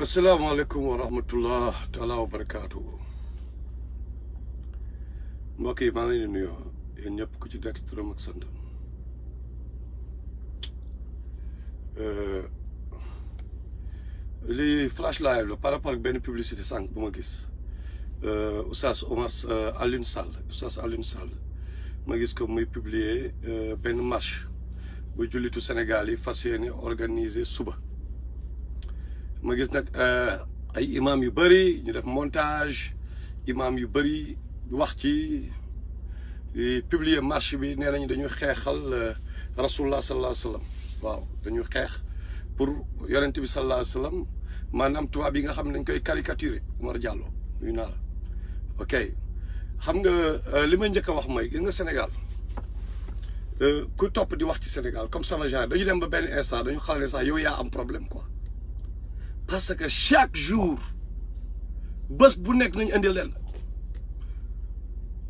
asalaamaaleykum wa rahmatullah taala wa barakaatu mbokk yi maa ngi leen di nuyoo yéen ñëpp ku ci nekk turam ak santam lii flash live la par rapport ak benn publicité sànq bu ma gis Oustaz Alioune Sall ma gis ko muy publier benn marche bu jullitu Sénégal yi fas yéene organiser suba ma gis nag ay imam yu bëri ñu def montage imam yu bëri wax ci publier marche bi nee nañu dañuy xeexal rasulullah sallallahu alayhi wa sallam waaw dañuy xeex pour yonent bi sallallahu alayhi wa sallam maanaam tubaab yi nga xam ne dañ koy caricaturer Omar Diallo nuyu naa la ok xam nga li may njëkk a wax mooy gis nga Sénégal ku topp di wax ci Sénégal comme sama genre dañu dem ba benn instant dañu xale ne sax yow yaa am problème quoi parce que chaque jour bés bu nekk nañu indi leen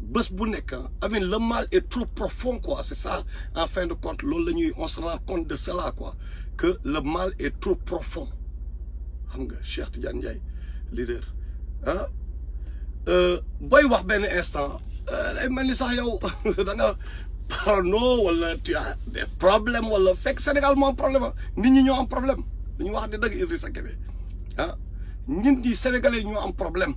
bés bu nekk amin le mal est trop profond quoi c'est ça en fin de compte loolu la ñuy on se rend compte de cela quoi que le mal est trop profond xam nga Cheikh Tidiane Ndiaye leader booy wax benn instant day mel ni sax yow da nga parano wala tu as des problèmes wala fekk Sénégal moo am problème nit ñi ñoo am problème dañu wax de dëgg Idrissa Kébé nit ñi sénégalais ñoo am problème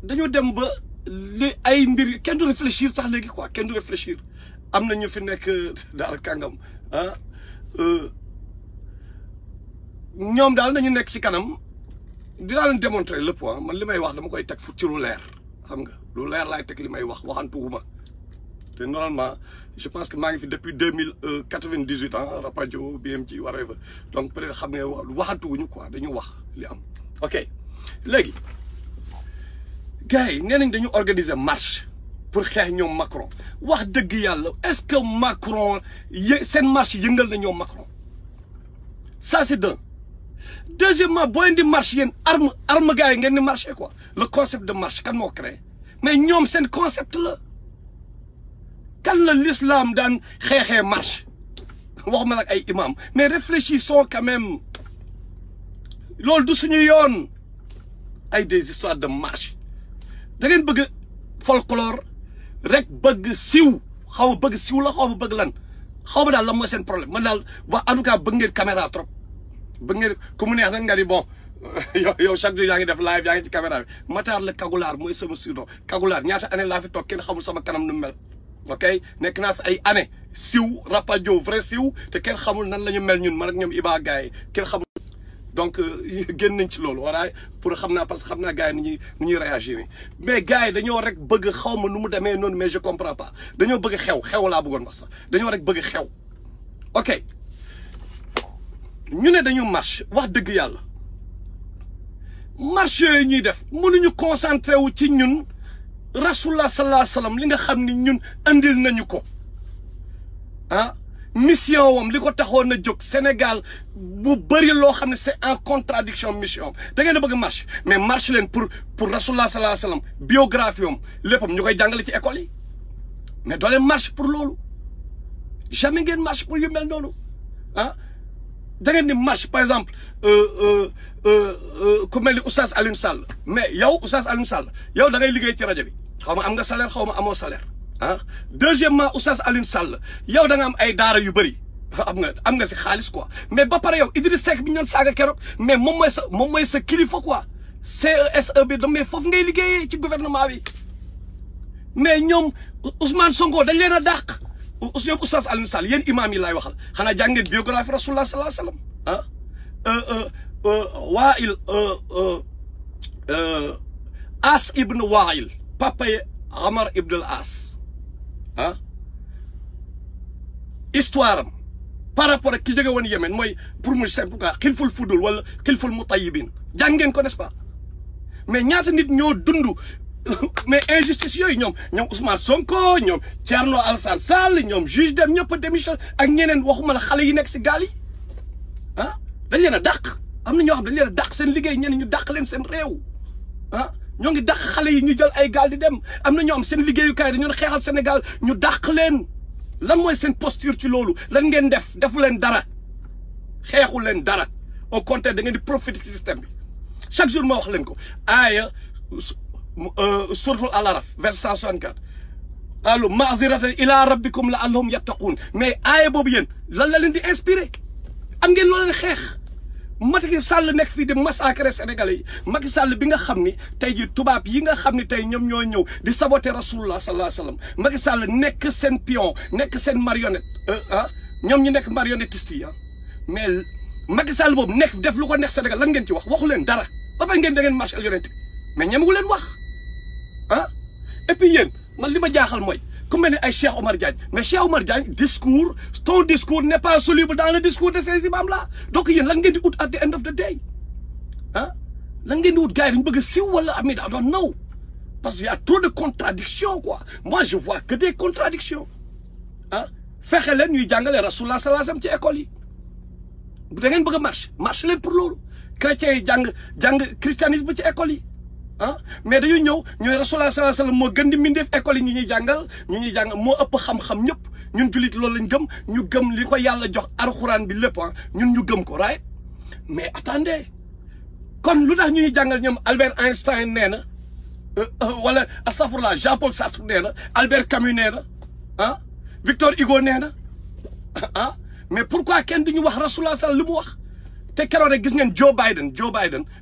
dañoo dem ba li ay mbir kenn du réfléchir sax léegi quoi kenn du réfléchir am na ñu fi nekk daal kàngam ñoom daal nañu nekk ci kanam dinaa leen démontrer le point man li may wax dama koy teg fu ci lu leer xam nga lu leer laay teg li may wax waxantuwuma te normalement je pense que maa ngi fi depuis 98 Rapadio BMG whatever donc peut-être xam nga waxantuwuñu quoi dañu wax li am ok léegi gars yi nee nañ dañu organiser marche pour xeex ñoom Macron wax dëgg yàlla est-ce que Macron seen marche yëngal na ñoom Macron ça c'est d'un deuxièmement boo leen di marche yéen arme gars yi ngeen di marché quoi le concept de marche kan moo créé mais ñoom seen concept la kan la l'islam daan xeexee marche waxuma nag ay imam mais réfléchissons quand même loolu du suñu yoon ay des histoires de marche da ngeen bëgg folklore rek bëgg siw xaw ma bëgg siw la xaw ma bëgg lan xaw ma daal la mooy seen problème man daal wax en tout cas bëgg ngeen caméra trop bëgg ngeen ku mu neex nag nga di bon yow chaque jour yaa ngi def live yaa ngi ci caméra bi Matar la Kagulaar mooy sama surnom Kagulaar ñaata année laa fi toog kenn xamul sama kanam nu mel ok nekk naa fi ay année siw Rapadio vrai siw te kenn xamul nan la ñu mel ñun man ak ñoom Iba gars yi kenn xamul donc génn nañ ci loolu waraay pour xam naa parce que xam naa gars yi nu ñuy réagir mais gars yi dañoo rek bëgg xaw ma nu mu demee noonu mais je comprends pas dañoo bëgg xew laa bëggoon wax sax dañoo rek bëgg xew ok ñu ne dañu marche wax dëgg yàlla marche yooyu ñuy def mënuñu concentré wu ci ñun rasulullah sallallahu alayhi wa sallam li nga xam ni ñun andil nañu ko mission wam li ko taxoon na jóg Sénégal bu bëri loo xam ne c'est en contradiction mission da ngeen a bëgg marche mais marche leen pour rasulullah sallallahu alayhi wa sallam biographie am léppam ñu koy jàngale ci école yi mais doo leen marche pour loolu jamais ngeen marche pour yu mel noonu da ngeen di marche par exemple ku mel ni Oustaz Alioune Sall mais yow Oustaz Alioune Sall yow da ngay liggéey ci rajo bi xaw ma am nga salaire xaw ma amoo salaire deuxièmement Oustaz Alioune Sall yow da nga am ay daara yu bëri am nga si xaalis quoi mais ba pare yow Idriss Seck bi ñu doon saaga keroog mais moom mooy sa kilifa quoi CSE bi mais foofu ngay liggéeyee ci gouvernement bi mais ñoom Ousmane Sonko dañ leen a dàq ñoom Oustaz Alioune Sall yéen imam yi laay waxal xanaa jàng ngeen biographie rasulullah sallallahu alayhi wa sallam As ibn Wail papa yi Amar ibn al As histoire am par rapport ak ki jóge woon Yémen mooy pour mu simple quoi xilful fudul wala xilful mutayyibin jàng ngeen ko n'est-ce pas mais ñaata nit ñoo dund mais injustice yooyu ñoom Ousmane Sonko ñoom Thierno Alassane Sall ñoom juge dem ñëpp a démission ak ñeneen waxuma la xale yi nekk si gaal yi dañ leen a dàq am na ñoo xam dañ leen a dàq seen liggéey ñeneen ñu dàq leen seen réew ñoo ngi dàq xale yi ñu jël ay gaal di dem am na ñoo am seen liggéeyukaay dañu xeexal Sénégal ñu dàq leen lan mooy seen posture ci loolu lan ngeen defu leen dara xeexu leen dara au contraire da ngeen di profiter ci système bi chaque jour ma wax leen ko aaya suratul al-Araf verset 164 qalu ma'ziratan ila rabbikum la'allahum yattaqun mais aaya boobu yéen lan la leen di inspiré am ngeen loo leen xeex Macky Sall nekk fii di massacrer Sénégalais yi Macky Sall bi nga xam ni tey ji tubaab yi nga xam ni tey ñoom ñoo ñëw di saboter Rasulullah sallallahu alayhi wa sallam Macky Sall nekk seen pion nekk seen marionnette ñoom ñu nekk marionnettiste yi mais Macky Sall boobu nekk def lu ko neex Sénégal lan ngeen ci wax waxu leen dara ba pare ngeen da ngeen marché yonent bi mais ñemagu leen wax et puis yéen man li ma jaaxal mooy ku mel ni ay Cheikh Omar Diagne mais Cheikh Omar Diagne ton discours n'est pas soluble dans le discours de ces imams là donc yéen lan ngeen di ut at the end of the day lan ngeen di ut gars yi dañu bëgg a siw wala amit I don't know parce qu'il y a trop de contradictions quoi moi je vois que des contradictions fexe leen ñuy jàngale Rasulullah sallallahu alayhi wasallam ci école yi bu da ngeen bëgg a marche leen pour loolu chrétiens yi jàng christianisme ci école yi mais dañuy ñëw ñu ne Rasulullah sallallahu alayhi wasallam moo gën di mindeef école yi ñu ñuy jàngal moo ëpp xam-xam ñëpp ñun jullit loolu lañ gëm ñu gëm li ko yàlla jox alxuraan bi lépp ñun ñu gëm ko right mais attendez kon lu tax ñu ñuy jàngal ñoom Albert Einstein nee na wala astafurlah Jean-Paul Sartre nee na Albert Camus nee na Victor Hugo nee na mais pourquoi kenn duñu wax Rasulullah sallallahu li mu wax te keroog rek gis ngeen Joe Biden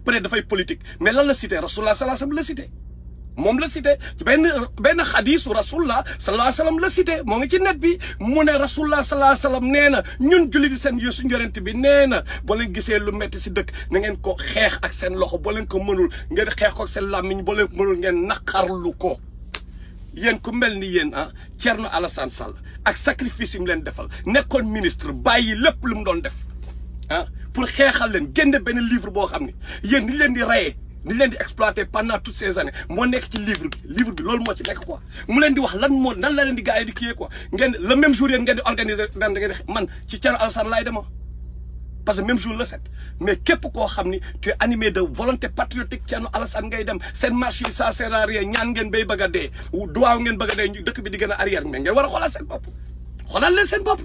peut-être dafay politique mais lan la cité Rasulullah sallallahu alayhi wasallam la cité moom la cité ci benn xadiisu Rasulullah sallallahu alayhi wasallam la cité moo ngi ci net bi mu ne Rasulullah sallallahu alayhi wasallam nee na ñun julli di seen suñu yonent bi nee na boo leen gisee lu metti si dëkk na ngeen ko xeex ak seen loxo boo leen ko mënul ngeen xeex ko ak seen làmmiñ boo leen ko mënul ngeen naqarlu ko yéen ku mel ni yéen Thierno Alassane Sall ak sacrifice yi mu leen defal nekkoon ministre bàyyi lépp lu mu doon def pour xeexal leen génne benn livre boo xam ne yéen ni leen di reyee ni leen di exploiter pendant toutes ces années moo nekk ci livre bi loolu moo ci nekk quoi mu leen di wax nan la leen di gars yi di kiyee quoi ngeen le même jour yéen ngeen di organiser nan da ngeen di man ci Thierno Alassane laay dema parce que même jour le 7 mais képp koo xam ni tu es animé de volonté patriotique Thierno Alassane ngay dem seen marché yi ça sert à rien ñaan ngeen bay bëgg a dee duwaaw ngeen bëgg a dee dëkk bi di gën a arrière mais ngeen war a xoolal seen bopp xoolal leen seen bopp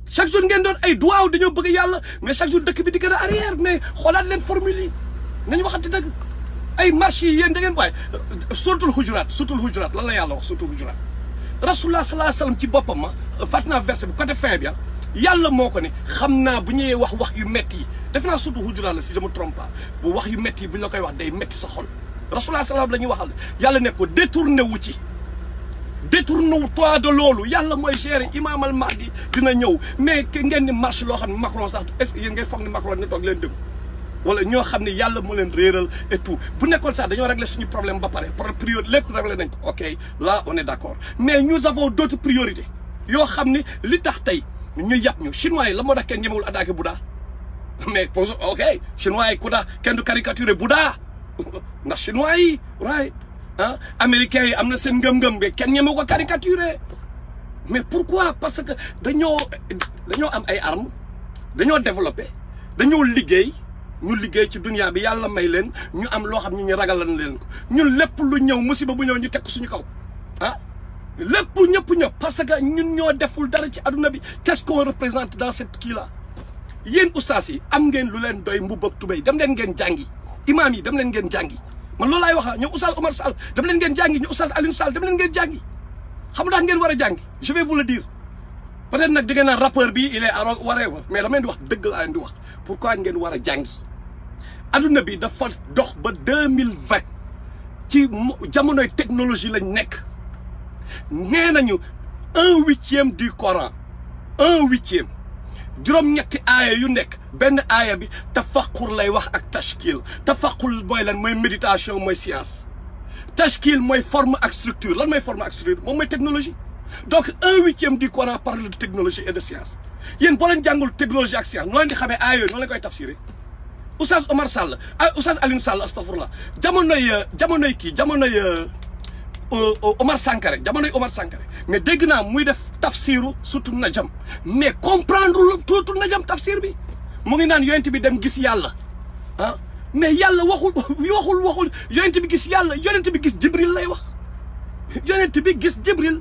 chaque jour ngeen doon ay duwaaw dañoo bëgg yàlla mais chaque jour dëkk bi di gën a arrière mais xoolaat leen formule yi nañu waxante dëgg ay marché yi yéen da ngeen waaye suratul hujurat lan la yàlla wax suratul hujurat Rasulullah sallallahu alayhi wasallam ci boppam fàtt naa verset bi côté fin bi yàlla moo ko ne xam naa bu ñëwee wax yu metti yi def naa suratul hujurat la si je me trompe pas bu wax yu metti yi bu ñu la koy wax day metti sa xol Rasulullah sallallahu la ñuy waxal yàlla ne ko détourné toi de loolu yàlla mooy gérer Imam al Mahdi dina ñëw mais ngeen di marche loo xam ne Macron sax est-ce que yéen ngay foog ni Macron ne toog leen déglu wala ñoo xam ne yàlla moo leen réeral et tout bu nekkoon sax dañoo régler suñu problème ba pare priorité lépp réglé nañ ko ok là on est d'accord mais nous avons d'autres priorités yoo xam ne li tax tey ñu yàpp ñu chinois yi la moo tax kenn ñemewul attaquer Bouddha mais ok chinois yi kenn du caricaturer Bouddha ndax chinois yi right américains yi am na seen ngëm-ngëm bi kenn ñeme ko caricaturer mais pourquoi parce que dañoo am ay armes dañoo développé dañoo liggéey ci dunia bi yàlla may leen ñu am loo xam ñu ragal leen ko ñun lépp lu ñëw musiba bu ñëw ñu teg suñu kaw lépp ñëpp parce que ñun ñoo deful dara ci aduna bi qu'est-ce qu'on représente dans cette kii là yéen ustaas yi am ngeen lu leen doy mbubb ak tubéy dem leen ngeen jàngi imaam yi dem leen ngeen jàngi man loolu laay wax ñoom Oustaz Omar Sall dem leen ngeen jàngi ñu Oustaz Alioune Sall dem leen ngeen jàngi xam nga ngeen war a jàngi je vais vous le dire peut-être nag da ngeen naan rappeur bi il est waree mais dama leen di wax dëgg laa leen di wax pourquoi ngeen war a jàngi adduna bi dafa dox ba 2020 ci jamonoy technologie lañ nekk nee nañu 1/8 du Coran 1/8 juróom-ñetti aaya yu nekk benn aaya bi tafakkur lay wax ak tashkil tafakkur mooy lan mooy méditation mooy science tashkil mooy forme ak structure lan mooy forme ak structure moom mooy technologie donc 1/8 du Coran parle de technologie et de science yéen boo leen jàngul technologie ak science noo leen di xamee aaya yooyu noonu la koy tafsiré Oustaz Omar Sall Oustaz Alioune Sall astafurlah jamonoy Omar Sankare mais dégg naa muy def tafsiru surtout najam mais comprendre lu tuuti najam tafsir bi mu ngi naan yonent bi dem gis yàlla mais yàlla waxul yonent bi gis yàlla yonent bi gis Jibril lay wax yonent bi gis Jibril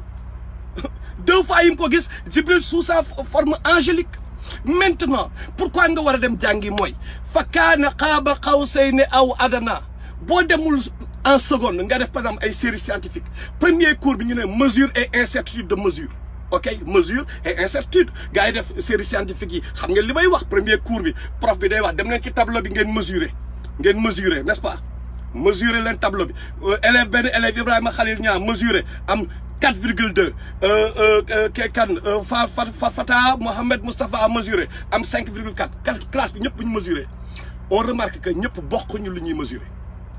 2 fois yi mu ko gis Jibril sous sa forme angélique maintenant pourquoi nga war a dem jàngi mooy fa kaana qaaba qawsayni aw adana boo demul en seconde nga def par exemple ay série scientifique premier cours bi ñu ne mesure et incertitude de mesure ok mesure et incertitude gars yi def série scientifique yi xam nga li may wax premier cours bi prof bi day wax dem leen ci tableau bi ngeen mesurer n'est-ce pas mesurer leen tableau bi benn élève Ibrahima Khalil Niang mesurer am 4,2 Fata Mohamed Moustapha a mesuré am 5,4 classe bi ñëpp bu ñu mesuré on remarque que ñëpp bokkuñu lu ñuy mesuré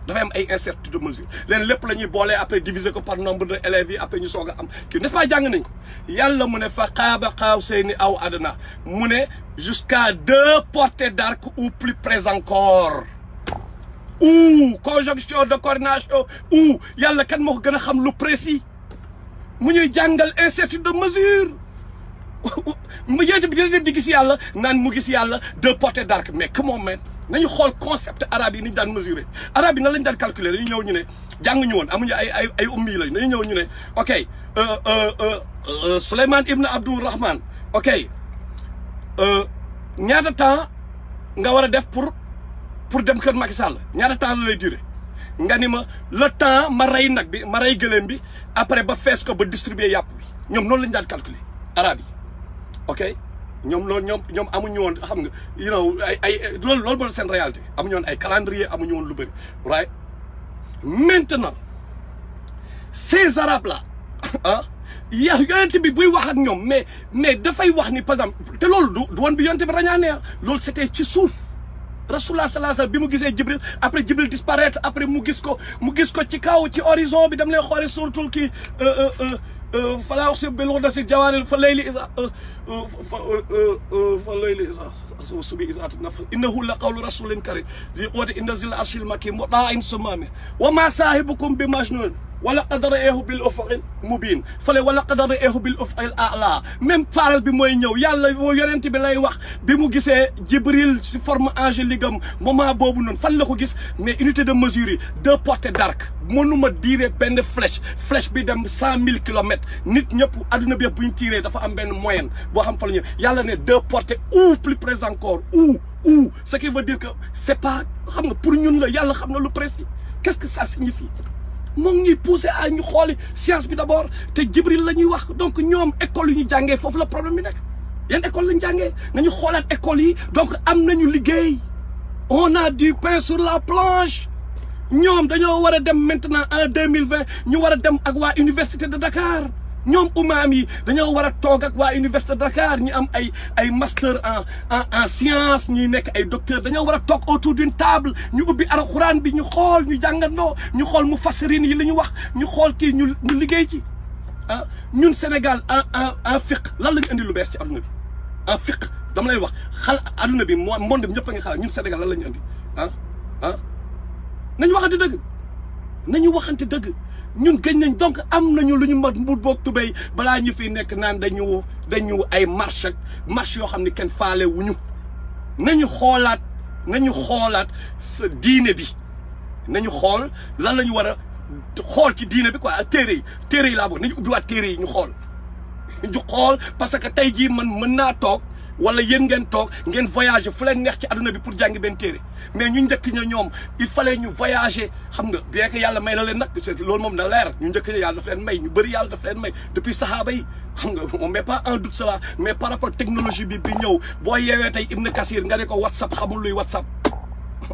dafay am ay incertitude de mesure leen lépp la ñuy boolee après diviser ko par nombre de élèves yi après ñu soog a am kii n'est-ce pas jàng nañ ko yàlla mu ne fa qaaba qawsayni aw adna mu ne jusqu'à 2 portées d'arc ou plus près encore ou conjonction de coordination ou yàlla kan moo ko gën a xam lu précis mu ñuy jàngal incertitude de mesure mu yéete bi dina dem di gis yàlla naan mu gis yàlla 2 portées d'arc mais comment même nañu xool concept arabe yi ni ñu daan mesurer arabe yi nan lañu daan calculer dañu ñëw ñu ne jànguñu woon amuñu ay ummi lañ dañu ñëw ñu ne ok Souleymane Ibn Abdourahman ok ñaata temps nga war a def pour dem kër Macky Sall ñaata temps la lay durer nga ni ma le temps ma rey nag bi ma rey gëléem bi après ba fees ko ba distribuer yàpp bi ñoom noonu lañu daan calculer arabe yi ok ñoom loolu ñoom amuñu woon xam nga you know ay loolu mooy seen réalité amuñu woon ay calendrier amuñu woon lu bëri right maintenant ces arabes là ah yonent bi buy wax ak ñoom mais dafay wax ni par exemple te loolu du woon bi yonent bi rañaane loolu c'était ci suuf Rasulullah sallallahu alayhi wasallam bi mu gisee Jibril après Jibril disparaître après mu gis ko ci kaw ci horizon bi dem lay xoole suratul kii فلا أقسم بالغدس الجوار فالليل إذا الصبح إذا أتنفس إنه لقول رسول كريم ذي قوة عند ذي العرش المكين مطاع ثم وما صاحبكم بمجنون ولقد رآه بالأفق المبين fale ولقد رآه بالأفق الأعلى même faral bi mooy ñëw yàlla yonent bi lay wax bi mu gisee Jibril ci forme angélique am moment boobu noonu fan la ko gis mais unité de mesure yi 2 portées d'arc mënuma diire benn flèche bi dem 100 000 kilomètres nit ñëpp adduna bi yëpp bu ñu tiré dafa am benn moyenne boo xam fa la ñu yàlla ne 2 portées ou plus près encore ou ce qui veut dire que c'est pas xam nga pour ñun la yàlla xam na lu précis qu'est-ce que ça signifie moom ñuy poussé à ñu xooli science bi d'abord te Jibril la ñuy wax donc ñoom école yi ñu jàngee foofu la problème bi nekk yan école lañu jàngee nañu xoolaat école yi donc am nañu liggéey on a du pain sur la planche ñoom dañoo war a dem maintenant en 2020 ñu war a dem ak waa université de Dakar ñoom umaam yi dañoo war a toog ak waa université de Dakar ñu am ay master en science ñuy nekk ay docteur dañoo war a toog autour d'une table ñu ubbi alxuraan bi ñu xool ñu jàngandoo ñu xool mu fassirin yi li ñu wax ñu xool kii ñu liggéey ci ah ñun Sénégal en fiqh lan la ñu indi lu bees ci adduna bi en fiqh dama lay wax adduna bi monde bi ñëpp a ngi xalaat ñun Sénégal lan la ñu indi nañu waxante dëgg ñun gëj nañ donc am nañu lu ñu mat mbut boog tubéy balaa ñu fi nekk naan dañu ay marche yoo xam ne kenn faale wuñu nañu xoolaat sa diine bi nañu xool lan la ñu war a xool ci diine bi quoi téere yi laa bëgg nañu ubbiwaat téere yi ñu xool parce que tey jii man mën naa toog wala yéen ngeen toog ngeen voyager fu leen neex ci adduna bi pour jàngi benn téere mais ñu njëkk ña ñoom il fallait ñu voyager xam nga bien que yàlla may na leen nag loolu moom na leer ñu njëkk ña yàlla daf leen may ñu bëri yàlla daf leen may depuis sahaaba yi xam nga on met pas en doute cela mais par rapport technologie bi ñëw boo yeewee tey Ibn Kassir nga ne ko WhatsApp xamul luy WhatsApp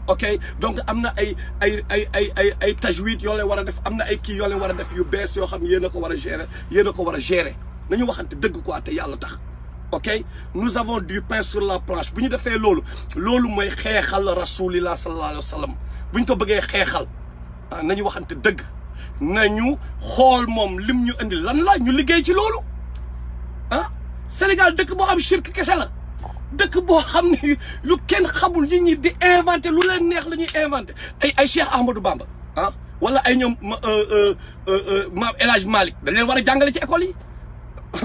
ok donc am na ay tajwid yoo leen war a def am na ay kii yoo leen war a def yu bees yoo xam yéen a ko war a gérer nañu waxante dëgg quoi te yàlla tax ok nous avons du pain sur la planche bu ñu defee loolu mooy xeexal rasulillah sallallahu alayhi wa sallam bu ñu ko bëggee xeexal nañu waxante dëgg nañu xool moom lim ñu indi lan la ñu liggéey ci loolu Sénégal dëkk boo xam shirk kese la dëkk boo xam ne lu kenn xamul yi ñi di inventé lu leen neex la ñuy inventé ay Cheikh Ahmadou Bamba wala ay ñoom maam El Hadj Malick dañ leen war a jàngale ci école yi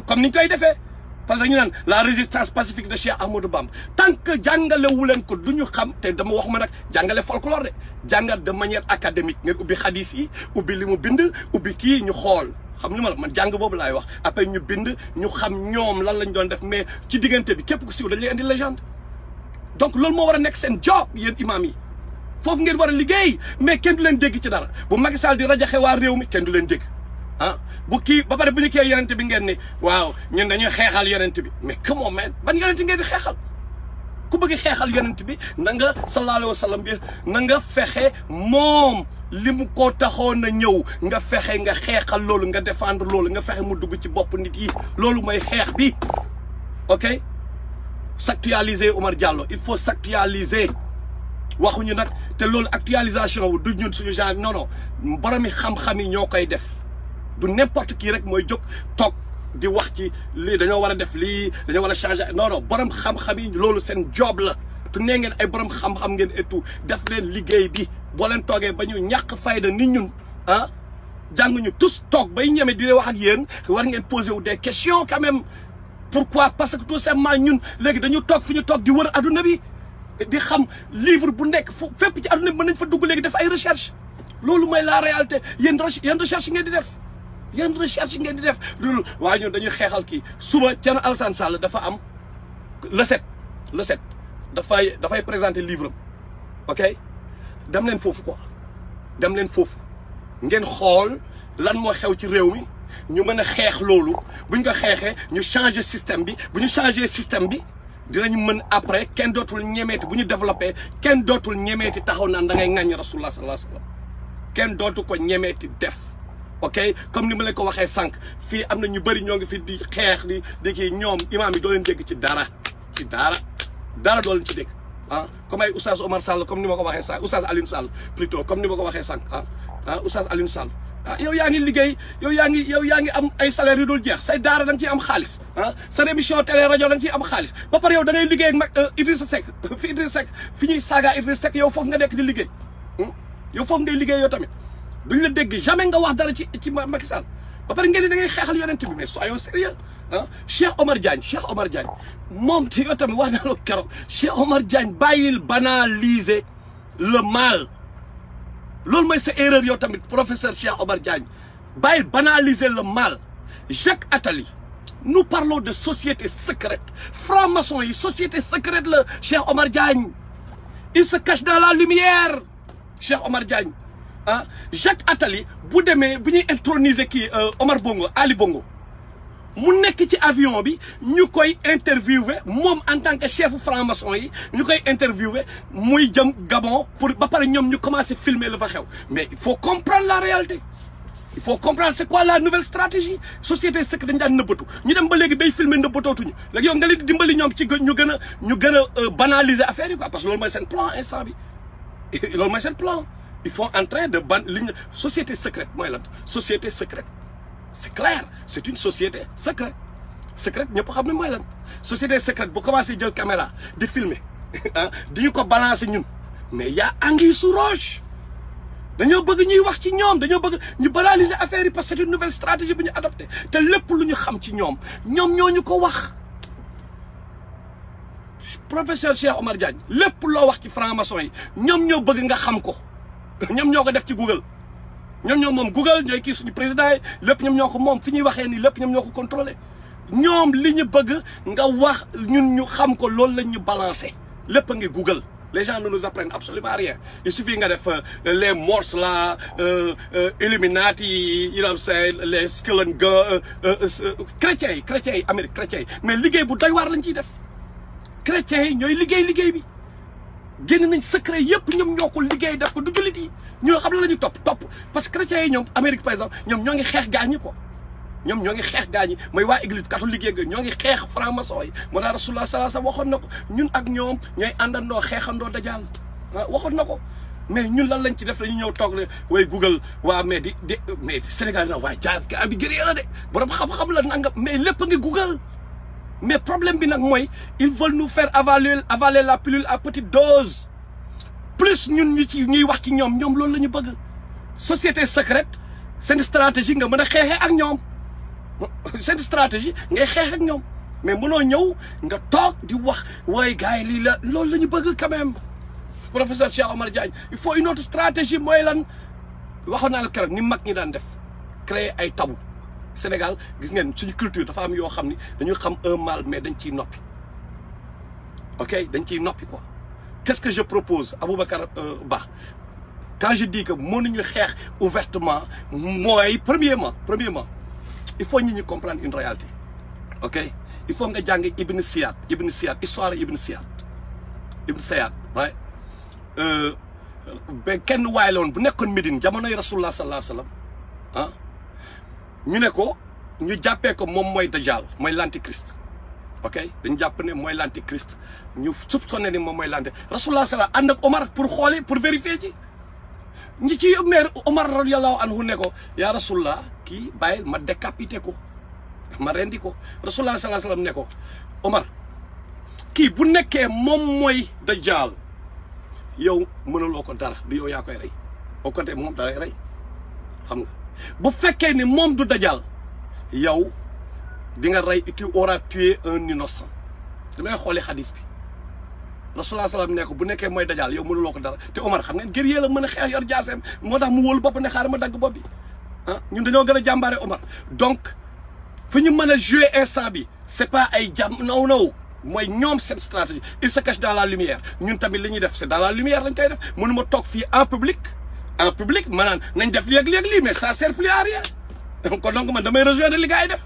comme ni ñu koy defee parce que ñu naan la résistance pacifique de Cheikh Ahmadou Bamba tant que jàngale wu leen ko du ñu xam te dama waxuma nag jàngale folklore de jàngal de manière académique ngeen ubbi xadis yi ubbi li mu bind ubbi kii ñu xool xam li ma la man jàng boobu laay wax après ñu bind ñu xam ñoom lan lañ doon def mais ci diggante bi képp ku siiw dañ lay indi légende donc loolu moo war a nekk seen job yéen imam yi foofu ngeen war a liggéey mais kenn du leen dégg ci dara bu Macky Sall di rajaxe waa réew mi kenn du leen dégg ah bu kii ba pare bu ñu kii yonent bi ngeen ni waaw ñun dañuy xeexal yonent bi mais comment man ban yonent ngeen di xeexal ku bëgg xeexal yonent bi na nga sallallahu alayhi wa sallam bi na nga fexe moom li mu ko taxoon na ñëw nga fexe nga xeexal loolu nga défendre loolu nga fexe mu dugg ci bopp nit yi loolu mooy xeex bi ok s'actualiser Omar Diallo il faut s'actualiser waxuñu nag te loolu actualisation wu du ñun suñu genre non non boromi xam-xam yi ñoo koy def du n'importe qui rek mooy jóg toog di wax ci lii dañoo war a def lii dañoo war a changer non non borom xam-xam yi loolu seen job la tu nee ngeen ay borom xam-xam ngeen et tout def leen liggéey bi boo leen toogee ba ñu ñàkk fayda ni ñun ah jànguñu tous toog bay ñeme di wax ak yéen war ngeen poser wu des questions quand même pourquoi parce que tout simplement ñun léegi dañu toog fi ñu toog di wër adduna bi di xam livre bu nekk fu fépp ci adduna bi mën nañ fa dugg léegi def ay recherche loolu mooy la réalité yéen recherche ngeen di def yéen recherche ngeen di def loolu waaye ñun dañuy xeexal kii suba Thierno Alassane Sall dafa am le 7 dafay présenter livre am ok dem leen foofu quoi dem leen foofu ngeen xool lan moo xew ci réew mi ñu mën a xeex loolu bu ñu ko xeexee ñu changer système bi bu ñu changer système bi dinañu mën après kenn dootul ñemeeti bu ñu développé kenn dootul ñemeeti taxaw naan da ngay ŋàññi rasulullah sallallahu alayhi wa sallam kenn dootu ko ñemeeti def ok comme ni ma leen ko waxee sànq fii am na ñu bëri ñoo ngi fi di xeex di kii ñoom imaam yi doo leen dégg ci dara doo leen ci dégg ah comme ay oustaz Omar Sall comme ni ma ko waxee sànq oustaz Alioune Sall plutôt comme ni ma ko waxee sànq oustaz Alioune Sall yow yaa ngi liggéey yow yaa ngi am ay salaire yu dul jeex say daara da nga ciy am xaalis sa émission télé rajo da nga ciy am xaalis ba pare yow da ngay liggéey ak mag Idrissa Seck fi ñuy saaga Idrissa Seck yow foofu nga nekk di liggéey yow foofu ngay liggéey yow tamit duñ la dégg jamais nga wax dara ci Macky Sall ba pare ngeen ni da ngay xeexal yonent bi mais soyons sérieux Cheikh Omar Diagne moom te yow tamit wax naa la keroog Cheikh Omar Diagne bàyyil banaliser le mal loolu mooy sa erreur yow tamit professeur Cheikh Omar Diagne bàyyil banaliser le mal Jacques Attali nous parlons de société secrète franc-maçon yi société secrète la Cheikh Omar Diagne il se cache dans la lumière Cheikh Omar Diagne Jacques Attali bu demee bu ñuy introniser kii Omar Bongo Ali Bongo mu nekk ci avion bi ñu koy interviewer moom en tant que chef franc-maçon yi ñu koy interviewer muy jëm Gabon pour ba pare ñoom ñu commencer filmer la fa xew mais il faut comprendre la réalité il faut comprendre c'est quoi la nouvelle stratégie société secrète dañ daan nëbbatu ñu dem ba léegi bay filmer nëbbatootuñu léegi yow nga leen di dimbali ñoom ci ñu gën a banaliser affaire yi quoi parce que loolu mooy seen plan instant bi loolu mooy seen plan ils font entrer de société secrète mooy lan société secrète c'est clair c'est une société secrète ñëpp xam ne mooy lan société secrète bu commencé jël caméra di filmer di ñu ko balancer ñun mais y a anguille sous roche dañoo bëgg ñuy wax ci ñoom dañoo bëgg ñu banaliser affaire yi parce que c'est une nouvelle stratégie bu ñu adopté te lépp lu ñu xam ci ñoom ñoo ñu ko wax professeur Cheikh Omar Diagne lépp loo wax ci franc-maçon yi ñoom ñoo bëgg nga xam ko ñoom ñoo ko def ci Google ñoom ñoo moom Google ñooy kii suñu président yi lépp ñoom ñoo ko moom fi ñuy waxee nii lépp ñoom ñoo ko contrôlé ñoom li ñu bëgg nga wax ñun ñu xam ko loolu lañ ñu balancé lépp a ngi Google les gens ne nous apprennent absolument rien il suffit nga def les morses là Illuminati you know say les Skull chrétiens yi Amérique chrétiens yi mais liggéey bu doy waar lañ ciy def chrétiens yi ñooy liggéey bi génn nañ secret yëpp ñoom ñoo ko liggéey def ko du jullit yi ñu xam la ñu topp parce que chrétiens yi ñoom Amérique par exemple ñoom ñoo ngi xeex gaañi quoi ñoom ñoo ngi xeex gaañi mooy waa église catholique yeeg ñoo ngi xeex franc-maçon yi moo tax Rasulullah sallallahu alayhi wasallam waxoon na ko ñun ak ñoom ñooy àndandoo xeexandoo dajal waxoon na ko mais ñun lan lañ ci def dañu ñëw toog ne way Google waa mais mais Sénégal na waaye jaaf ga bi gëree la de borom xam-xam la nanga mais lépp ngi Google mais problème bi nag mooy ils veulent nous faire avaler la pilule à petite dose plus ñun ñuy wax ci ñoom loolu la ñu bëgg société secrète seen stratégie nga mën a xeexee ak ñoom seen stratégie ngay xeex ak ñoom mais mënoo ñëw nga toog di wax waaye gars yi lii la loolu la ñu bëgg quand même professeur Cheikh Omar Diagne il faut une autre stratégie mooy lan waxoon naa la keroog ni mag ñi daan def créer ay tabou Sénégal gis ngeen suñu culture dafa am yoo xam ni dañu xam un mal mais dañ ciy noppi ok dañ ciy noppi quoi. Qu'est-ce que je propose Aboubacar Ba quand je dis que mënuñu xeex ouvertement mooy premièrement il faut nit ñi comprendre une réalité ok il faut nga jàng Ibn Siyad histoire Ibn Siyad right ba kenn waay la woon bu nekkoon Médine jamonoy Rasulullah sallallahu alayhi wa sallam ah ñu ne ko ñu jàppee ko moom mooy Dajjal mooy l'antichrist ok dañu jàpp ne mooy l'antichrist ñu soupçonné ni moom mooy Rasulullah sallallahu ànd ak Omar pour xooli pour vérifier ci ñi ci meer Omar radiyallahu anhu ne ko yaa Rasulullah kii bàyyil ma décapité ko ma rendi ko Rasulullah sallallahu alayhi wa sallam ne ko Omar kii bu nekkee moom mooy Dajjal yow mënuloo ko dara du yow yaa koy rey au côté moom da lay rey xam nga bu fekkee ni moom du Dajjal yow di nga rey tu auras tué un innocent damay xooli xadis bi Rasulullah salaam ne ko bu nekkee mooy Dajjal yow mënuloo ko dara te Omar xam ngeen guerrier la mën a xeex yor jaaseem moo tax mu wóolu bopp ne xaaral ma dagg bopp bi ah ñun dañoo gën a jàmbaare Omar donc fi ñu mën a jouer instant bi c'est pas ay jàmm non mooy ñoom seen stratégie il se cache dans la lumière ñun tamit li ñuy def c'est dans la lumière lañ koy def mënuma toog fii en public maanaam nañ def léeg-léeg mais ça sert plus à rien kon donc man damay rejoindre li gars yi def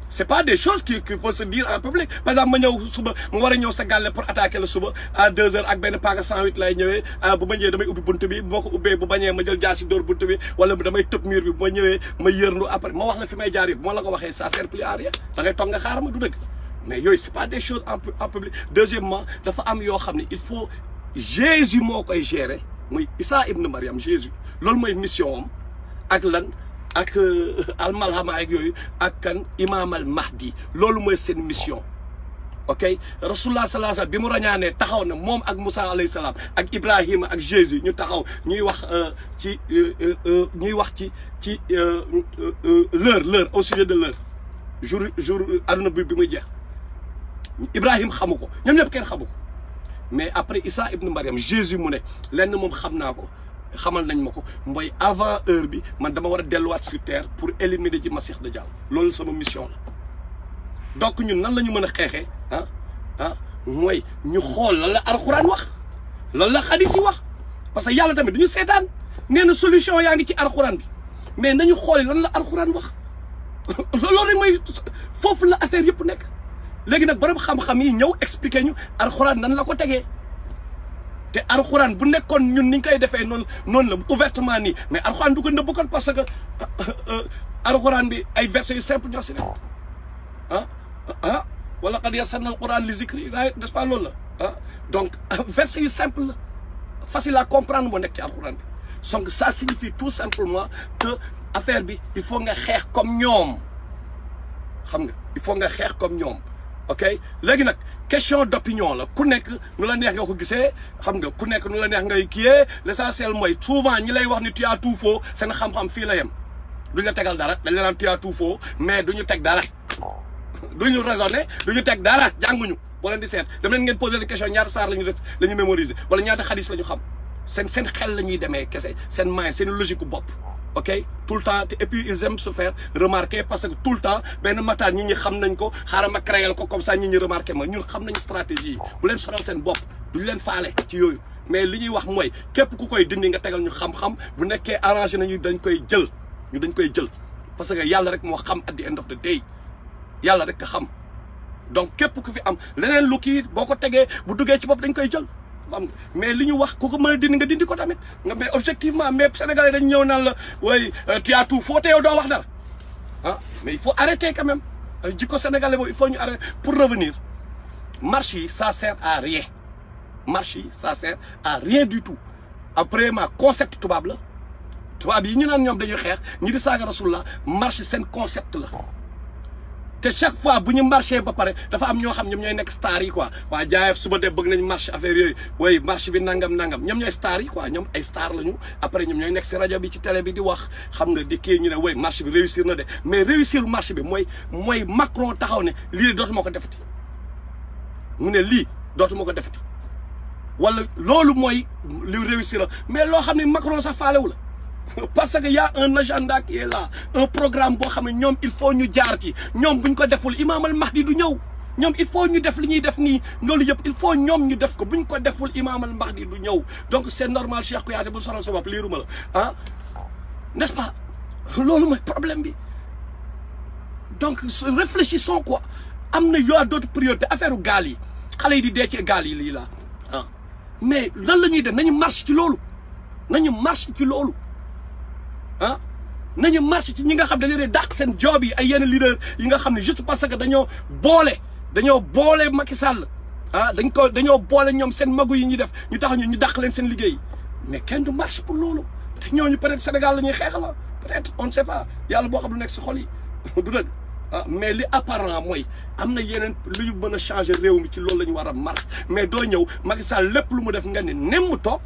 c'est pas des choses qui peuvent se dire en public par exemple ma ñëw suba ma war a ñëw sa gàlle pour attaquer la suba à 2 heures ak benn paaka 108 lay ñëwee bu ma ñëwee damay ubbi bunt bi boo ko ubbee bu bañee ma jël jaasi dóor bunt bi wala damay tëb mur bi bu ma ñëwee ma yërndu après ma wax la fi may jaar yëpp bu ma la ko waxee ça sert plus à rien da ngay toog nga xaar ma du dëgg mais yooyu c'est pas des choses en public deuxièmement dafa am yoo xam ne il faut Jésus moo koy gérer muy Issa ibn Mariam Jésus loolu mooy mission am ak lan ak almalhama ak yooyu ak kan imam al mahdi loolu mooy seen mission ok rasulullah sallallahu alayhi wasallam bi mu rañaanee taxaw na moom ak Moussa alayhi salaam ak Ibrahima ak Jésus ñu taxaw ñuy wax ci l'heure au sujet de l'heure jour aduna bi muy jeex Ibrahim xamu ko ñoom ñëpp kenn xamu ko mais après Issa ibn Mariam Jésus mu ne lenn moom xam naa ko xamal nañ ma ko mooy avant heure bi man dama war a delluwaat sur terre pour éliminer ji Masih Dajjal loolu sama mission la donc ñun nan la ñu mën a xeexee mooy ñu xool lan la alxuraan wax lan la xadis yi wax parce que yàlla tamit duñu seetaan nee na solution yaa ngi ci alxuraan bi mais nañu xooli lan la alxuraan wax loolu rek mooy foofu la affaire yëpp nekk léegi nag borom xam-xam yi ñëw expliquer ñu alxuraan nan la ko tegee te alxuraan bu nekkoon ñun ni ñu koy defee noonu la ouvertement nii mais alxuraan du ko nëbb kon parce que alxuraan bi ay versets yu simple ñoo si nekk wala qad yassarna alquran li zikri n'est-ce pas loolu la donc versets yu simple la facile à comprendre moo nekk ci alxuraan bi donc ça signifie tout simplement que affaire bi il faut nga xeex comme ñoom xam nga il faut nga xeex comme ñoom ok léegi nag question d'opinion la ku nekk nu la neex nga ko gisee xam nga ku nekk nu la neex ngay kiyee l'essentiel mooy souvent ñi lay wax ni tu as tout faux seen xam-xam fii la yem duñ la tegal dara dañ la naan tu as tout faux mais duñu teg dara duñu raisonner duñu teg dara jànguñu boo leen di seet dem leen ngeen poser des questions ñaata saar la ñu mémoriser wala ñaata xadis la ñu xam seen xel la ñuy demee kese seen moyen seen logique bopp ok tout le temps et puis ils aiment se faire remarquer parce que tout le temps benn mataan ñi xam nañ ko xaaral ma créer ko comme ça ñi remarqué ma ñun xam nañ stratégie yi bu leen sonal seen bopp duñ leen faale ci yooyu mais li ñuy wax mooy képp ku koy dindi nga tegal ñu xam-xam bu nekkee arrangé nañu dañ koy jël parce que yàlla rek moo xam at the end of the day yàlla rek a xam donc képp ku fi am leneen lu kii boo ko tegee bu duggee ci bopp dañ koy jël xam nga mais li ñu wax ku ko mën a dindi nga dindi ko tamit nga mais objectivement mais Sénégalais dañ ñëw naan la way tu as tout faux te yow doo wax dara mais il faut arrêter quand même jikko Sénégalais boobu il faut ñu arrêter pour revenir marche yi ça sert à rien marche yi ça sert à rien du tout après ma concept tubaab la tubaab yi ñu naan ñoom dañuy xeex ñi di saaga Rasulullah marche seen concept la te chaque fois bu ñu marché ba pare dafa am ñoo xam ñoom ñooy nekk star yi quoi waa jaayef suba de bëgg nañ marche affaire yooyu way marche bi nangam ñoom ñooy star yi quoi ñoom ay star lañu après ñoom ñooy nekk si rajo bi ci télé bi di wax xam nga di kii ñu ne way marche bi réussir na de mais réussir marche bi mooy Macron taxaw ne lii dootuma ko defati mu ne lii dootuma ko defati wala loolu mooy li réussir la mais loo xam ne Macron sax faalewu la parce que y a un agenda qui est là un programme boo xam ne ñoom il faut ñu jaar ci ñoom buñ ko deful Imam al Mahdi du ñëw ñoom il faut ñu def li ñuy def nii loolu yëpp il faut ñoom ñu def ko buñ ko deful Imam al Mahdi du ñëw donc c'est normal Cheikh Kouyaté bu sonal sa bopp liiruma la ah n'est-ce pas loolu mooy problème bi donc réfléchissons quoi am na yoo d'autres priorités affaire u gaal yi xale yi di dee ci gaal yi lii la ah mais lan la ñuy def nañu marche ci loolu nañu marche ci loolu ah nañu marche ci ñi nga xam dañu ne dàq seen job yi ay yenn leader yi nga xam ne juste parce que dañoo boole Macky Sall ah dañoo boole ñoom seen magu yi ñuy def ñu tax ñu dàq leen seen liggéey mais kenn du marche pour loolu te ñooñu peut-être Sénégal la ñuy xeex la peut-être on ne sait pas yàlla boo xam lu nekk si xol yi du dëgg ah mais li apparent mooy am na yeneen lu ñu mën a changer réew mi ci loolu la ñu war a marche mais doo ñëw Macky Sall lépp lu mu def nga ne nemm toog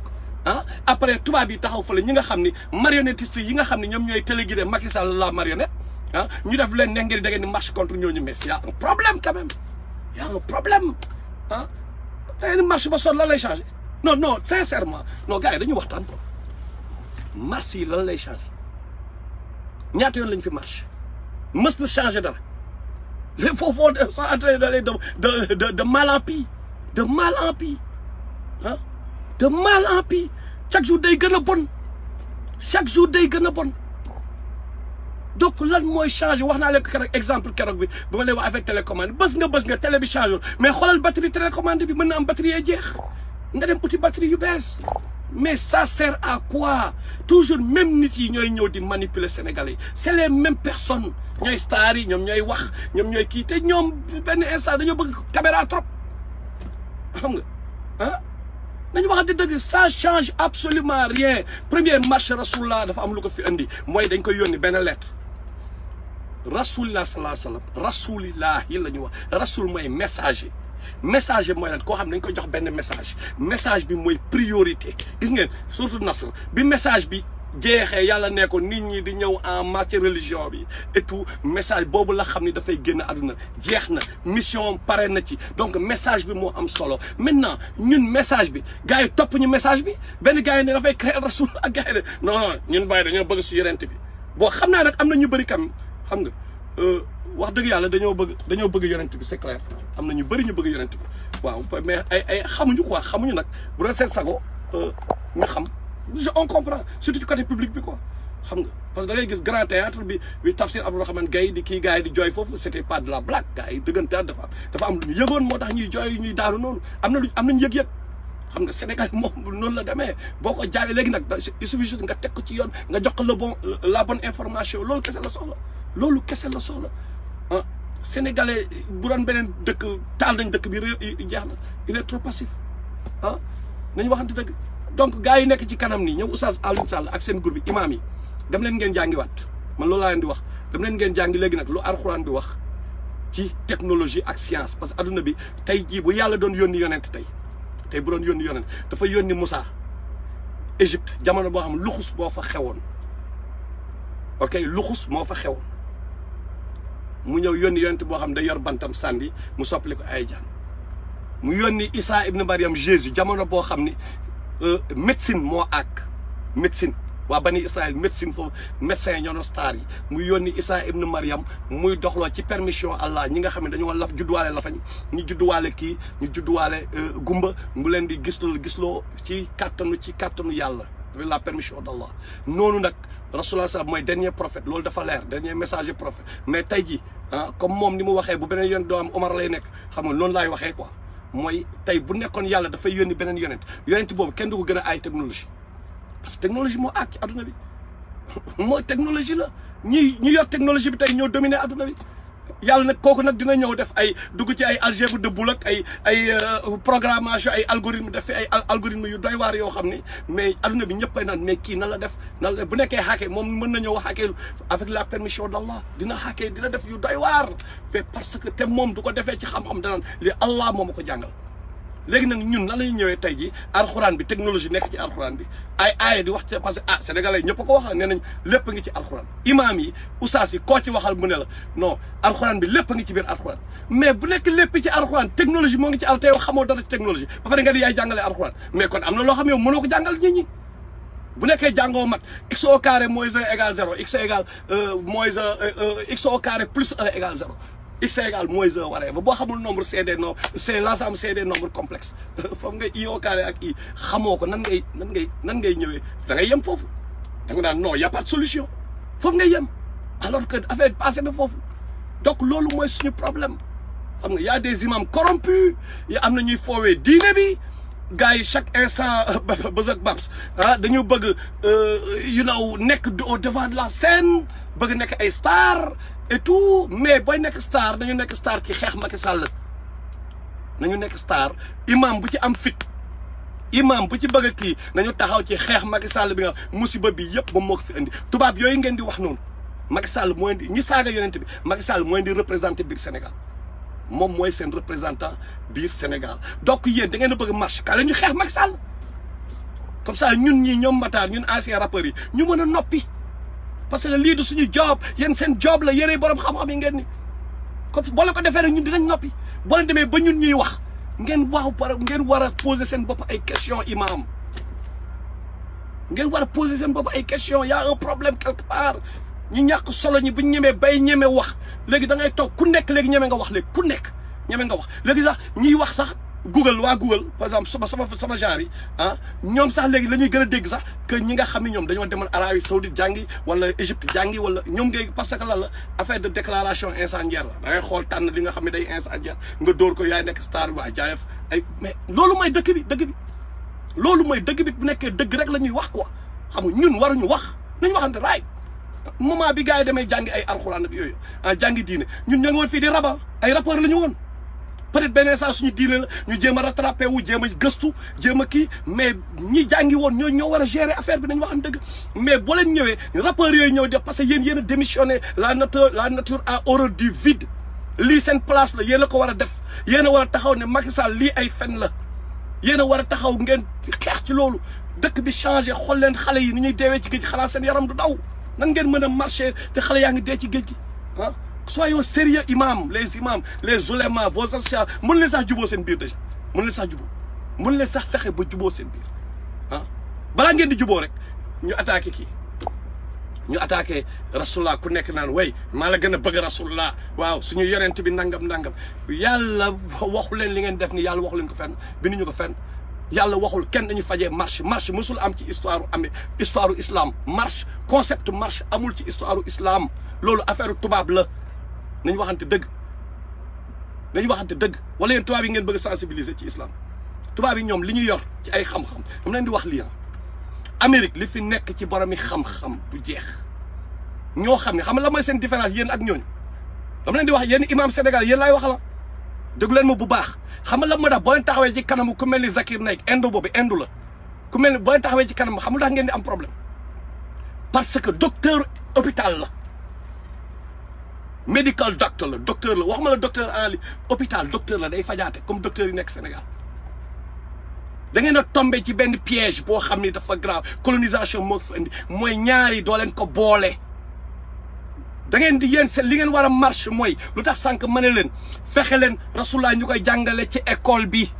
ah après tubaab yi taxaw fële ñi nga xam ni marionnettiste yi nga xam ne ñoom ñooy téléguidé Macky Sall la marionnette ah ñu def leen ne ngeen da ngeen di marche contre ñooñu mais y a un problème quand même y a un problème ah da ngeen di marche ba sonn lan lay changer non sincèrement non gars yi dañu waxtaan ko marche yi lan lay changer ñaata yoon lañ fi marche mës na changer dara les foofu sont en train d'aller de mal en pis de mal en pis ah de mal en pis chaque jour day gën a bon chaque jour day gën a bon donc lan mooy changer wax naa leen ko keroog exemple keroog bi ba ma leen wax avec télécommande bës nga télé bi changer mais xoolal batterie télécommande bi mën na am batterie yee jeex nga dem uti batterie yu bees mais ça sert à quoi toujours même nit yi ñooy ñëw di manipuler Sénégalais c'est les mêmes personnes ñooy stars yi ñoom ñooy wax ñoom ñooy kii te ñoom benn instant dañoo bëgg caméra trop xam nga ah nañu waxante dëgg ça change absolument rien première marche Rasulullah dafa am lu ko fi indi mooy dañ koy yónni benn lettre Rasulullah sallallahu alayhi wa sallam Rasulillah yi la ñu wax Rasul mooy messager mooy lan koo xam ne dañ ko jox benn message bi mooy priorité gis ngeen surtout Nasr bi message bi jeexee yàlla ne ko nit ñi di ñëw en matière religion bi et tout message boobu la xam ni dafay génn àdduna jeex na mission pare na ci donc message bi moo am solo maintenant ñun message bi gars yi topp ñu message bi benn gars yi ne dafay créer rasul ak gars yi ne non ñun bàyyi dañoo bëgg si yonent bi boo xam naa nag am na ñu bëri kam xam nga wax dëgg yàlla dañoo bëgg yonent bi c'est clair am na ñu bëri ñu bëgg yonent bi waaw mais ay xamuñu quoi xamuñu nag bu doon seen sago nga xam on comprend surtout ci côté public bi quoi xam nga parce que da ngay gis grand théâtre bi Tafsir Abdourahmane Gaye di kii gars yi di jooy foofu c'était pas de la blague gars yi dëggantaan dafa am lu ñu yëgoon moo tax ñuy jooy ñuy daanu noonu am nañu yëg-yëg xam nga Sénégal moom noonu la demee boo ko jaayee léegi nag il suffit juste nga teg ko ci yoon nga jox ko la bonne information loolu kese la soxla ah Sénégalais bu doon beneen dëkk taal nañ dëkk bi jeex na il est trop passif ah nañu waxante dëgg donc gars yi nekk ci kanam nii ñoom Oustaz Alioune Sall ak seen groupe bi imam yi dem leen ngeen jàngiwaat man loolu laa leen di wax dem leen ngeen jàngi léegi nag lu Alxuraan bi wax ci technologie ak science parce que adduna bi tey jii bu yàlla doon yónni yonent tey bu doon yónni yonent dafa yónni Moussa Égypte jamono boo xam luxus boo fa xewoon ok luxus moo fa xewoon mu ñëw yónni yonent boo xam day yor bantam sànni mu soppali ko ay jaan mu yónni Issa ibn Mariam Jésus jamono boo xam ni médecine moo àgg médecine waa bani Israël médecine foofu médecin yi ñoo doon star yi muy yónni Issa ibn Mariam muy doxloo ci permission Allah ñi nga xam ne dañoo judduwaale lafañ ñu judduwaale kii ñu judduwaale gumba mu leen di gisloo ci kàttanu yàlla avec la permission d'Allah noonu nag Rasulullah sallam mooy dernier prophète loolu dafa leer dernier messager prophète mais tey ji comme moom ni mu waxee bu beneen yoon doo am Omar lay nekk xam nga noonu laay waxee quoi mooy tey bu nekkoon yàlla dafay yónni beneen yonent boobu kenn du ko gën a ay technologie parce que technologie moo àgg ci adduna bi mooy technologie la ñi yor technologie bi tey ñoo dominer adduna bi yàlla nag kooku nag dina ñëw def ay dugg ci ay algèbre de boule ak ay programmation ay algorithme def fi ay algorithme yu doy waar yoo xam ni mais adduna bi ñëppay naan mais kii nan la def bu nekkee hacké moom mën na ñëw hacké avec la permission d'Allah dina hacké dina def yu doy waar mais parce que te moom du ko defee ci xam-xam danaan li Allah moom a ko jàngal léegi nag ñun nan lañuy ñëwee tey ji alxuraan bi technologie nekk ci alxuraan bi ay aaya di wax ci parce que sénégalais ñëpp a ko wax nee nañ lépp a ngi ci alxuraan imaam yi oustaz yi koo ci waxal mu ne la non alxuraan bi lépp a ngi ci biir alxuraan mais bu nekk lépp ci alxuraan technologie moo ngi ci te yow xamoo dara ci technologie ba pare nga di yaay jàngalee alxuraan mais kon am na loo xam yow mënoo ko jàngal nit ñi bu nekkee jàngoo mat x au carré moins 1 égale 0 x égale moins 1 x au carré plus 1 égale 0 x égale moins 1 waree ba boo xamul nombre c'est des nombres c'est l'ensemble c'est des nombres complexes foofu nga i au carré ak i xamoo ko nan ngay ñëwee da ngay yem foofu da nga naan non y a pas de solution foofu ngay yem alors que affaire passé na foofu donc loolu mooy suñu problème xam nga y a des imams corrompus yi am na ñuy foowee diine bi gars yi chaque instant bës ak babs dañu bëgg nekk au devant de la scène bëgg nekk ay star et tout mais booy nekk star dañu nekk star ci xeex Macky Sall nañu nekk star imam bu ci am fit imam bu ci bëgg a kii nañu taxaw ci xeex Macky Sall bi nga musiba bi yëpp moom moo ko fi indi tubaab yooyu ngeen di wax noonu Macky Sall mooy di ñi saaga yonent bi Macky Sall mooy di représenté biir Sénégal moom mooy seen représentant biir Sénégal donc yéen da ngeen a bëgg marche ka leen ñu xeex Macky Sall comme ça ñun ñii ñoom Matar ñun ancien rappeurs yi ñu mën a noppi parce que lii du suñu job yéen seen job la yéenay borom xam-xam yi ngeen ni comme boo leen ko defee rek ñun dinañ noppi boo leen demee ba ñun ñuy wax ngeen war a poser seen bopp ay question imam ngeen war a poser seen bopp ay question y a un problème quelque part ñu ñàkk solo ñi bu ñu ñemee bay ñeme wax léegi da ngay toog ku nekk léegi ñeme nga wax léegi ku nekk ñeme nga wax léegi sax ñiy wax sax Google waa Google par exemple sama genre yi ñoom sax léegi la ñuy gën a dégg sax que ñi nga xam ne ñoom dañoo demoon Arabie Saoudite jàngi wala Égypte jàngi wala ñoom ngay parce que lan la affaire de déclaration incendiaire la da ngay xool tànn li nga xam ne day incendiaire nga dóor ko yaay nekk star waa jaayef ay mais loolu mooy dëkk bi loolu mooy dëgg bi bu nekkee dëgg rek la ñuy wax quoi xam nga ñun waruñu wax nañu waxante raay moment bi gars yi demee jàngi ay alxuraan ak yooyu jàngi diine ñun ñoo ngi woon fii di raba ay rappeurs la ñu woon peut-être benn saa suñu diine la ñu jéem a rattrapé wu jéem a gëstu jéem a kii mais ñi jàngi woon ñoo war a gérer affaire bi nañu waxante dëgg mais boo leen ñëwee rappeurs yooyu ñëw def parce que yéen a démissionné la nature a horreur du vide lii seen place la yéen a ko war a def yéen a war a taxaw ne Macky Sall lii ay fen la yéen a war a taxaw ngeen xeex ci loolu dëkk bi changé xool leen xale yi ni ñuy deewee ci géej xalaat seen yaram du daw nan ngeen mën a marché te xale yaa ngi dee ci géej gi soyons sérieux imam les oulémas vos associations mën leen sax juboo seen biir déjà mën leen sax juboo mën leen sax fexe ba juboo seen biir balaa ngeen di juboo rek ñu attaqué kii ñu attaqué rasulullah ku nekk naan way maa la gën a bëgg rasulullah waaw suñu yonent bi nangam yàlla waxu leen li ngeen def ni yàlla waxu leen ko fenn binduñu ko fenn yàlla waxul kenn dañu fajee marche mësul am ci histoire islam marche concept marche amul ci histoire islam loolu affaire tubaab la nañu waxante dëgg wala yéen tubaab yi ngeen bëgg sensibiliser ci islam tubaab yi ñoom li ñu yor ci ay xam-xam dama leen di wax lii Amérique li fi nekk ci boromi xam-xam bu jeex ñoo xam ne xam nga la mooy seen différence yéen ak ñooñu dama leen di wax yéen imam Sénégal yéen laay wax la déglu leen ma bu baax xam nga la moo tax boo leen taxawee ci kanamu ku mel ni Zakir Naik indo la ku mel ni boo leen taxawee ci kanam xam nga tax ngeen di am problème parce que docteur hôpital la medical doctor la waxuma la docteur en hôpital docteur la day fajaate comme docteur yi nekk Sénégal da ngeen a tombé ci benn piège boo xam ni dafa grave colonisation moo fa indi mooy ñaari doo leen ko boole da ngeen di yéen li ngeen war a marche mooy lu tax sànq ma ne leen fexe leen rasulullah ñu koy jàngale ci école bi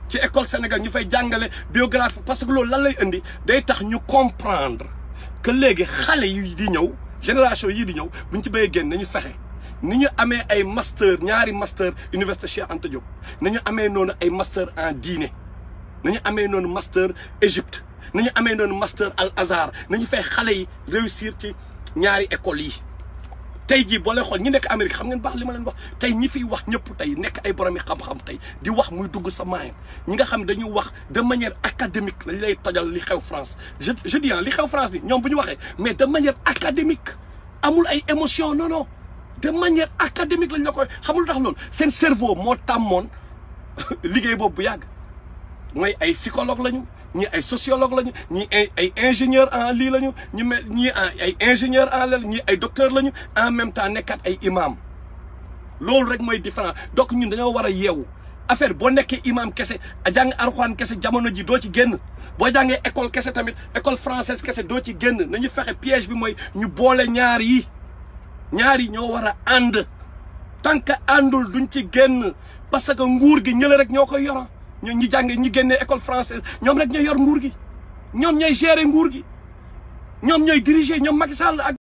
ci école Sénégal ñu fay jàngale biographie parce que loolu lan lay indi day tax ñu comprendre que léegi xale yi di ñëw génération yii di ñëw buñ ci bëggee génn nañu fexe ni ñu amee ay master ñaari master université Cheikh Anta Diop nañu amee noonu ay master en diine nañu amee noonu master Égypte nañu amee noonu master Al Azhar nañu fay xale yi réussir ci ñaari école yi tey jii boo leen xool ñi nekk Amérique xam ngeen baax li ma leen wax tey ñi fiy wax ñëpp tey nekk ay boromi xam-xam tey di wax muy dugg sa maayen ñi nga xam dañu wax de manière académique lañ lay tojal li xew France je dis li xew France ni ñoom bu ñu waxee mais de manière académique amul ay émotion non de manière académique lañ la koy xamul lu tax loolu seen cerveau moo tàmmoon liggéey boobu bu yàgg mooy ay psychologue lañu ñii ay sociologue lañu ñii ay ingénieur en lii lañu ñu mel ñii ay ingénieur en la ñii ay docteur lañu en même temps nekkat ay imam loolu rek mooy différent donc ñun dañoo war a yeewu affaire boo nekkee imam kese a jàng Alxuraan kese jamono ji doo ci génn boo jàngee école kese tamit école française kese doo ci génn nañu fexe piège bi mooy ñu boole ñaar yi ñoo war a ànd tant que àndul duñ ci génn parce que nguur gi ñële rek ñoo koy ñi jàng ñi génnee école française ñoom rek ñooy yor nguur gi ñoom ñooy gérer nguur gi ñoom ñooy diriger ñoom Macky Sall ak